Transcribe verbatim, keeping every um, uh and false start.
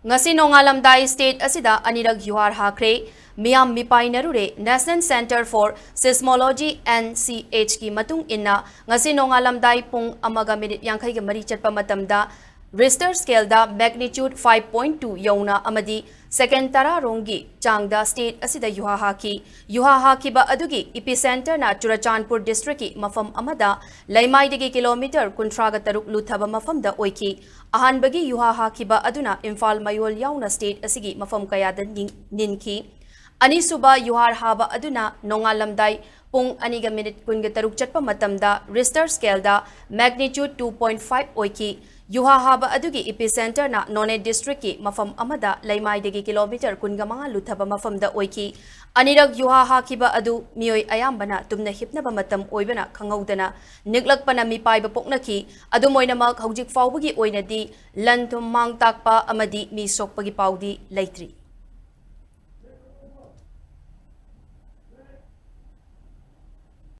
ꯉꯁꯤ ꯅꯣꯡꯉꯥꯜꯂꯝꯗꯥꯏ state ꯑꯁꯤꯗ ꯑꯅꯤꯔꯛ ꯌꯨꯍꯥꯔ ꯍꯥꯈ꯭ꯔꯦ꯫ ꯃꯤꯌꯥꯝ ꯃꯤꯄꯥꯏꯅꯔꯨꯔꯦ꯫ National Centre for Seismology, N C S ꯀꯤ ꯃꯇꯨꯡ ꯏꯟꯅ, ꯉꯁꯤ ꯅꯣꯡꯉꯥꯜꯂꯝꯗꯥꯏ ꯄꯨꯡ ꯑꯃꯒ ꯃꯤꯅꯤꯠ ꯌꯥꯡꯈꯩꯒ ꯃꯔꯤ ꯆꯠꯄ ꯃꯇꯝꯗ Richter scale ꯗ magnitude five point two ꯌꯧꯅ ꯑꯃꯗꯤ second ꯇꯔꯥ ꯔꯣꯝꯒꯤ ꯆꯥꯡꯗ state ꯑꯁꯤꯗ ꯌꯨꯍꯥ ꯍꯥꯈꯤ꯫ ꯌꯨꯍꯥ ꯍꯥꯈꯤꯕ ꯑꯗꯨꯒꯤ epicentre ꯅ ꯆꯨꯔꯆꯥꯟꯄꯨꯔ district ꯀꯤ ꯃꯐꯝ ꯑꯃꯗ ꯂꯩꯃꯥꯏꯗꯒꯤ kilometre ꯀꯨꯟꯊ꯭ꯔꯥꯒ ꯇꯔꯨꯛ ꯂꯨꯊꯕ ꯃꯐꯝꯗ ꯑꯣꯏꯈꯤ꯫ ꯑꯍꯥꯟꯕꯒꯤ ꯌꯨꯍꯥ ꯍꯥꯈꯤꯕ ꯑꯗꯨꯅ ꯏꯝꯐꯥꯜ ꯃꯌꯣꯜ ꯌꯥꯎꯅ state ꯑꯁꯤꯒꯤ ꯃꯐꯝ ꯀꯌꯥꯗ ꯅꯤꯡ-, ꯅꯤꯟꯈꯤ꯫ ꯑꯅꯤꯁꯨꯕ ꯌꯨꯍꯥꯔ ꯍꯥꯕ ꯑꯗꯨꯅ ꯅꯣꯡꯉꯥꯜꯂꯝꯗꯥꯏ ꯄꯨꯡ ꯑꯅꯤꯒ ꯃꯤꯅꯤꯠ ꯀꯨꯟꯒ ꯇꯔꯨꯛ ꯆꯠꯄ ꯃꯇꯝꯗ Richter scale ꯗ magnitude two point five ꯑꯣꯏꯈꯤ꯫ ꯌꯨꯍꯥ ꯍꯥꯕ ꯑꯗꯨꯒꯤ epicentre ꯅ ꯅꯣꯅꯦ district ꯀꯤ ꯃꯐꯝ ꯑꯃꯗ ꯂꯩꯃꯥꯏꯗꯒꯤ kilometre ꯀꯨꯟꯒ ꯃꯉꯥ ꯂꯨꯊꯕ ꯃꯐꯝꯗ ꯑꯣꯏꯈꯤ꯫ ꯑꯅꯤꯔꯛ ꯌꯨꯍꯥ ꯍꯥꯈꯤꯕ ꯑꯗꯨ ꯃꯤꯑꯣꯏ ꯑꯌꯥꯝꯕꯅ ꯇꯨꯝꯅ ꯍꯤꯞꯅꯕ ꯃꯇꯝ ꯑꯣꯏꯕꯅ ꯈꯪꯍꯧꯗꯅ ꯅꯤꯛꯂꯛꯄꯅ ꯃꯤꯄꯥꯏꯕ ꯄꯣꯛꯅꯈꯤ꯫ ꯑꯗꯨꯝ ꯑꯣꯏꯅꯃꯛ, ꯍꯧꯖꯤꯛ ꯐꯥꯎꯕꯒꯤ ꯑꯣꯏꯅꯗꯤ ꯂꯟ ꯊꯨꯝ ꯃꯥꯡ ꯇꯥꯛꯄ ꯑꯃꯗꯤ ꯃꯤ ꯁꯣꯛꯄꯒꯤ ꯄꯥꯎꯗꯤ ꯂꯩꯇ꯭ꯔꯤ꯫